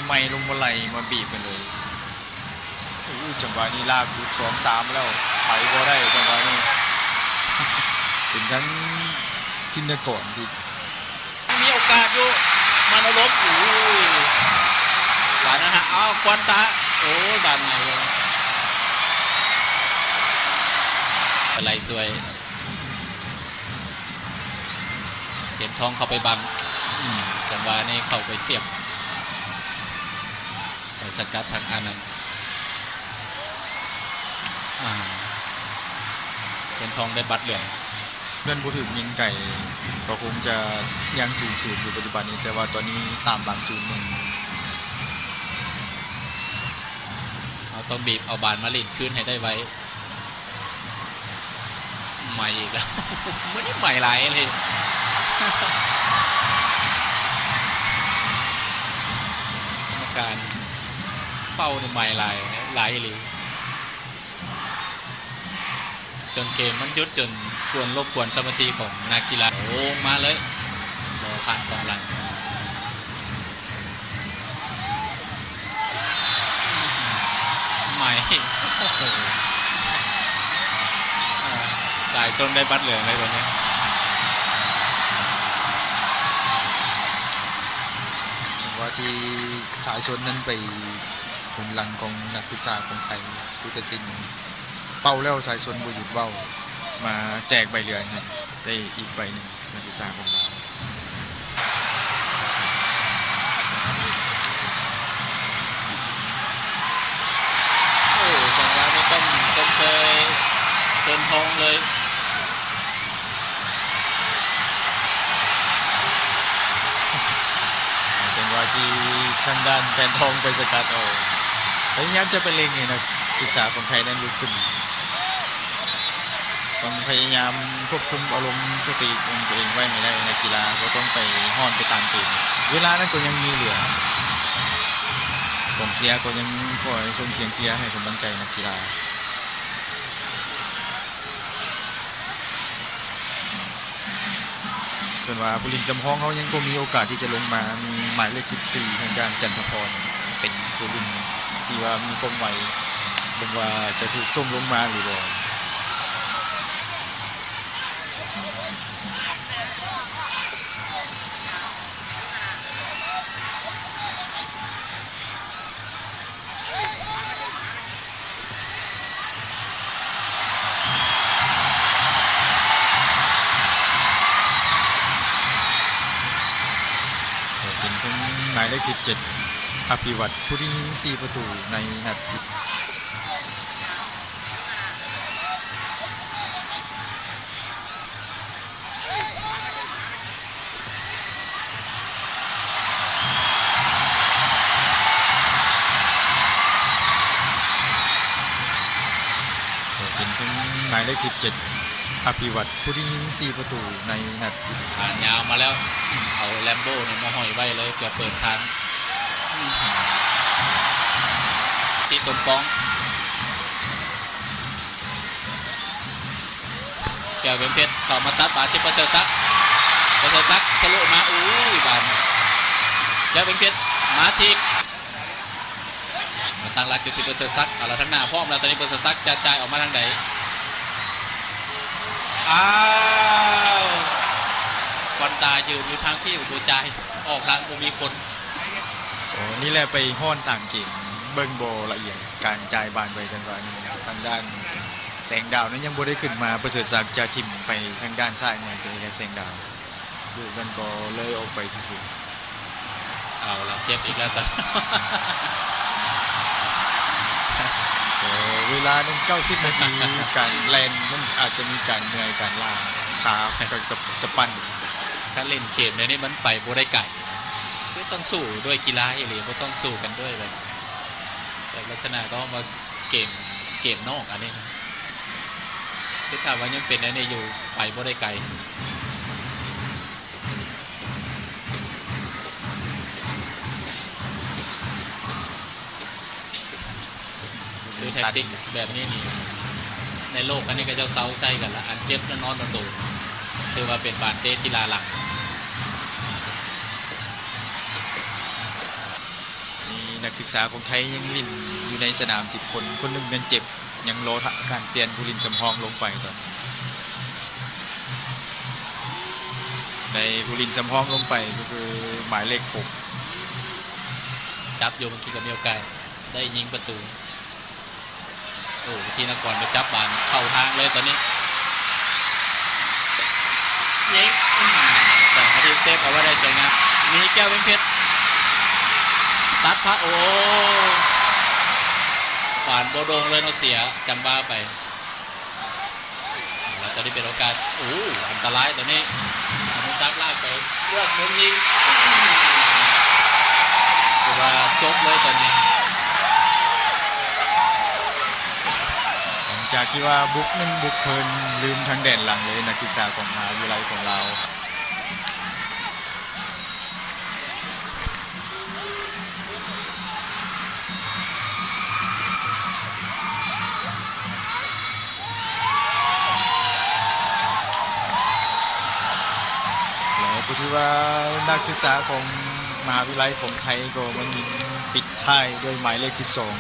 ໃໝ່ໆ ລົງມາໄລ່ມາບີບກັນເລີຍ. ໂອ້ ຈັງຫວະນີ້ລາກຢູ່ສອງສາມແລ້ວ ໄປບໍ່ໄດ້ຈັງຫວະນີ້. ເປັນທັງທິນນະກອນທີ່ ມີໂອກາດຢູ່ ມານະລົບ ໂອ້ຍ ບາດນັ້ນຫາ ເອົາ ຄວັນຕາ ໂອ້ຍ ບາດໃໝ່ເລີຍ ໄປໄລ່ຊ່ວຍ ເຈມທອງເຂົ້າໄປບັງ ອືມ ຈັງຫວະນີ້ເຂົ້າໄປສຽບ ໄປສະກັດທາງອານັນ ອາ ເຈມທອງໄດ້ບັດເຫຼືອງ. ເພື່ອນບໍ່ຖືກຍິງໄກ ກໍຄົງຈະຍັງສູນສູນຢູ່ປັດຈຸບັນນີ້ ແຕ່ວ່າຕອນນີ້ຕາມຫຼັງສູນໜຶ່ງ ເຮົາຕ້ອງບີບເອົາບານມາຫຼິ້ນຄືນໃຫ້ໄດ້ໄວ. ໃໝ່ອີກແລ້ວ ມື້ນີ້ໃໝ່ຫຼາຍອີ່ຫຼີ ກຳມະການເປົ່ານີ້ໃໝ່ຫຼາຍ ຫຼາຍອີ່ຫຼີ. ຈົນເກມມັນຢຸດ ຈົນກວນລົບກວນສະມາທິຂອງນັກກິລາ. ໂອ້ ມາເລີຍ ບໍ່ຜ່ານກອງຫຼັງ ໃໝ່ ໂອ້ໂຫ ສາຍຊົນໄດ້ບັດເຫຼືອງເລີຍບາດນີ້. ຈັງຫວະທີ່ສາຍຊົນນັ້ນໄປ ເປັນຫຼັງຂອງນັກສຶກສາຂອງໄທ ຜູ້ຕັດສິນເປົ່າແລ້ວ ສາຍຊົນບໍ່ຢຸດເວົ້າ ມາແຈກໃບເຫຼືອງໃຫ້ ໄດ້ອີກໃບໜຶ່ງ ນັກສຶກສາຂອງລາວ. ໂອ້ ຈັງຫວະນີ້ຕ້ອງຊົມເຊີຍເທີນທອງເລີຍ. ໃນຈັງຫວະທີ່ທາງດ້ານແທນທອງໄປສະກັດເອົາ ພະຍາຍາມຈະໄປເລັ່ງໃຫ້ນັກສຶກສາຂອງໄທນັ້ນລຸກຂຶ້ນ ຕ້ອງພະຍາຍາມຄວບຄຸມອາລົມສະຕິຂອງຕົວເອງໄວ້ໃຫ້ໄດ້. ນັກກິລາບໍ່ຕ້ອງໄປຮ້ອນໄປຕາມເກມ ເວລານັ້ນກໍຍັງມີເຫຼືອ ກອງເຊຍກໍຍັງຄອຍສົ່ງສຽງເຊຍໃຫ້ກຳລັງໃຈນັກກິລາ. ສ່ວນວ່າຜູ້ຫຼິ້ນສຳຮອງເຮົາຍັງບໍ່ມີໂອກາດທີ່ຈະລົງມາ ມີໝາຍເລກສິບສີ່ ທາງດ້ານຈັນທະພອນ ເປັນຜູ້ຫຼິ້ນທີ່ວ່າມີຄວາມໄວ ເບິ່ງວ່າຈະຖືກສົ່ງລົງມາຫຼືບໍ່. ກໍເປັນທັງໝາຍເລກສິບເຈັດ ອະພິວັດ ຜູ້ທີ່ຍິງສີ່ປະຕູໃນນັດທີ່ ກໍເປັນທັງໝາຍເລກສິບເຈັດ ອະພິວັດ ຜູ້ທີ່ຍິງສີ່ປະຕູໃນນັດທີ່ ຜ່ານຍາວມາແລ້ວ ເອົາແລມໂບນີ້ມາຫ້ອຍໄວ້ເລີຍ ເພື່ອເປີດທາງ ອືມ ທີ່ສົມປອງ. ແກ້ວເວັງເພັດເຂົ້າມາຕັດບານທີ່ປະເສີດສັກ ປະເສີດສັກທະລຸມາ ໂອ້ຍ ບານ ແກ້ວເວັງເພັດມາທີ່ ມາຕັ້ງຫຼັກຢູ່ທີ່ປະເສີດສັກ ເອົາລະ ທາງໜ້າພ້ອມແລ້ວ ຕອນນີ້ປະເສີດສັກຈະຈ່າຍອອກມາທາງໃດ ອ້າວ ຄວັນຕາຢືນຢູ່ທາງພີ້ ບໍ່ຈ່າຍ ອອກຫຼັງບໍ່ມີຄົນ. ໂອ້ ນີ້ແຫຼະໄປຮ້ອນຕາມເກມ ເບິ່ງບໍ່ລະອຽດ ການຈ່າຍບານໄປທາງດ້ານນີ້ ທາງດ້ານແສງດາວນັ້ນຍັງບໍ່ໄດ້ຂຶ້ນມາ ປະເສີດສັກຈະຖິ້ມໄປທາງດ້ານຊ້າຍໃຫຍ່ ແຕ່ແສງດາວລູກນັ້ນກໍເລີຍອອກໄປຊື່ໆ. ເອົາລະ ເຈັບອີກແລ້ວຕອນ ໂອ້ ເວລາໜຶ່ງ ເກົ້າສິບນາທີ ການແລ່ນມັນອາດຈະມີການເມື່ອຍ ການລ້າ ຂາກໍຈະ ຈະປັ່ນ. ຖ້າເລ່ນເກມແນວນີ້ມັນໄປບໍ່ໄດ້ໄກ ຄືຕ້ອງສູ້ດ້ວຍກິລາອີ່ຫຼີ ບໍ່ຕ້ອງສູ້ກັນດ້ວຍແບບ ແບບລັກສະນະກໍວ່າເກມ ເກມນອກອັນນີ້ນະ ຄືຖ້າວ່າຍັງເປັນອັນນີ້ຢູ່ ໄປບໍ່ໄດ້ໄກ. ຄືແທັກຕິກແບບນີ້ນີ້ ໃນໂລກອັນນີ້ເຂົາເຈົ້າເຊົາໃຊ້ກັນລະ ອັນເຈັບແລ້ວນອນໂດນໆ ຖືວ່າເປັນບານເຕະທີ່ລ້າຫຼັງ. ມີ ນັກສຶກສາຂອງໄທຍັງຫຼິ້ນຢູ່ໃນສະໜາມສິບຄົນ, ຄົນໜຶ່ງແມ່ນເຈັບ, ຍັງລໍຖ້າການປ່ຽນຜູ້ຫຼິ້ນສຳຮອງລົງໄປຕອນນີ້. ໄດ້ຜູ້ຫຼິ້ນສຳຮອງລົງໄປກໍຄືໝາຍເລກຫົກ. ຈັບຢູ່ເມື່ອກີ້ກໍມີໂອກາດໄດ້ຍິງປະຕູ. ໂອ້ ວິທະຍາກອນໄປຈັບບານເຂົ້າທາງເລີຍຕອນນີ້. ຍິງ ອືມ ແສງອາທິດເຊບເອົາໄວ້ໄດ້ສວຍງາມ. ມີແກ້ວເພັງເພັດ ຕັດພາດ ໂອ້ ບານບໍ່ໂດ່ງເລີຍເນາະ, ເສຍຈັງຫວະໄປ. ແລ້ວຕອນນີ້ເປັນໂອກາດ ໂອ້ ອັນຕະລາຍຕອນນີ້ ອະນຸສັກລາກໄປ ເລືອກມຸມຍິງ ຖືວ່າຈົບເລີຍຕອນນີ້. ຫຼັງຈາກທີ່ວ່າບຸກໜຶ່ງບຸກເພີນ ລືມທາງແດນຫຼັງເລີຍ ນັກສຶກສາຂອງມະຫາວິທະຍາໄລຂອງລາວ. ແລະ ກໍຖືວ່ານັກສຶກສາຂອງມະຫາວິທະຍາໄລຂອງໄທກໍມາຍິງປິດທ້າຍດ້ວຍໝາຍເລກສິບສອງ